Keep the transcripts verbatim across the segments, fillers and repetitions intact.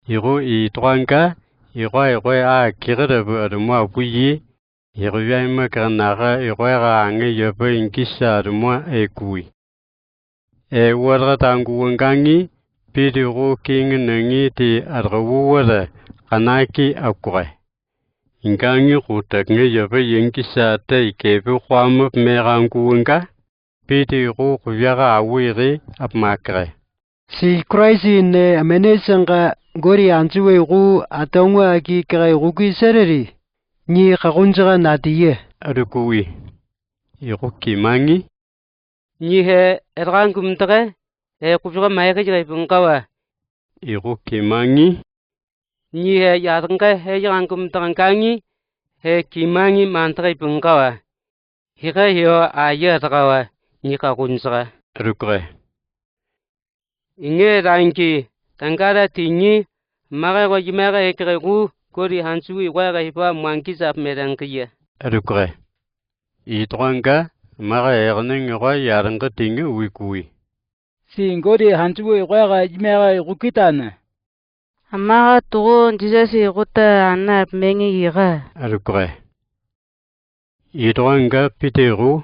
Iru itokanga, iroa iroe a kikerep adumoa buyi, iroa imakera naga iroera ange yapa ingisa adumoa e kui. E wara tangu wangangi, Pitiru kingi nangi ti adrawuwara kanaki akure. Ingangi kutakinge yapa ingisa tai kepe kwamap merangu wanga, Pitiru kuyaka awiri apmakere. Si Kraist ne amene sanga gori ansuwe iru atonga aki kere iru ki sereri. Nyi kakunsaka natiya. Adukuwi. Iru kimangi. Nyi he edrangum tere, he kusuka maeke jere pungkawa. Iru kimangi. Nyi he yarange he yarankum tarangangi, he kimangi mantere pungkawa. Hire hio aya takawa, nyi kakunsaka. Rukre. Inge rangi, tangara tingi, mare ko yimere ekere ku, gori hansuwi wara hipa mwangisa ap merangiya. Rukre. Itoranga, mare eraneng ko yaranga tingi wikuwi. Si gori hansuwi wara yimere rukitana. Amara turu Jisasi ruta ana ap mengi ira. Rukre. Itoranga Pitiru.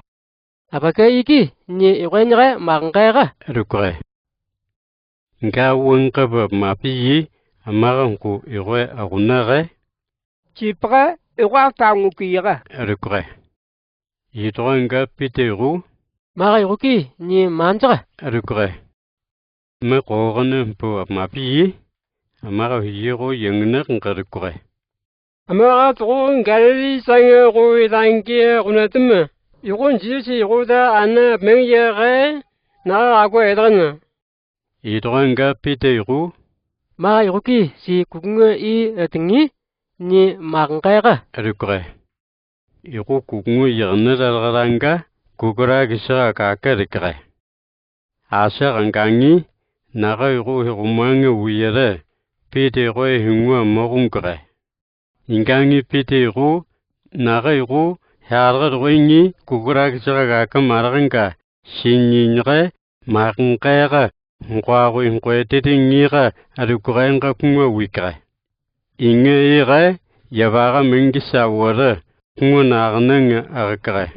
Apake iki, nyi iroe nyire makangaera. Rukre. Nga wangkapa mapiyi, amara ngu iroe akunare. Sipaka, iroe tangu kiira. Rukre. Itoranga Pitiru. Mara iroki, nyi manjara. Rukre. Me kokonen po ap mapiyi, amara hiyiro yangnek nga rukre. Amara turu Galili sange ru irangi kunatme. Iru Jisasi ruta ana ap mengi ira, nara ako edrana. Itoranga Pitiru. Mara iroki si kukunga i atingi, nyi makangaera. Rukre. Iru kukunga yangnek raranga, kukura kisaka kaka rikre. Asa kangangi, naka iru hirumangi wiyere, Pitiru e hingwa mokungre. Ingangi Pitiru, naka iru, haraka ruingi, kukura kisaka kaka maranga, sinyinyre, makangaeka, ngwa ru ingwe titi ngira, arukurenga kunga wikre. Inge ira, yabaka mengisa wara, kunga nakaneng arakre.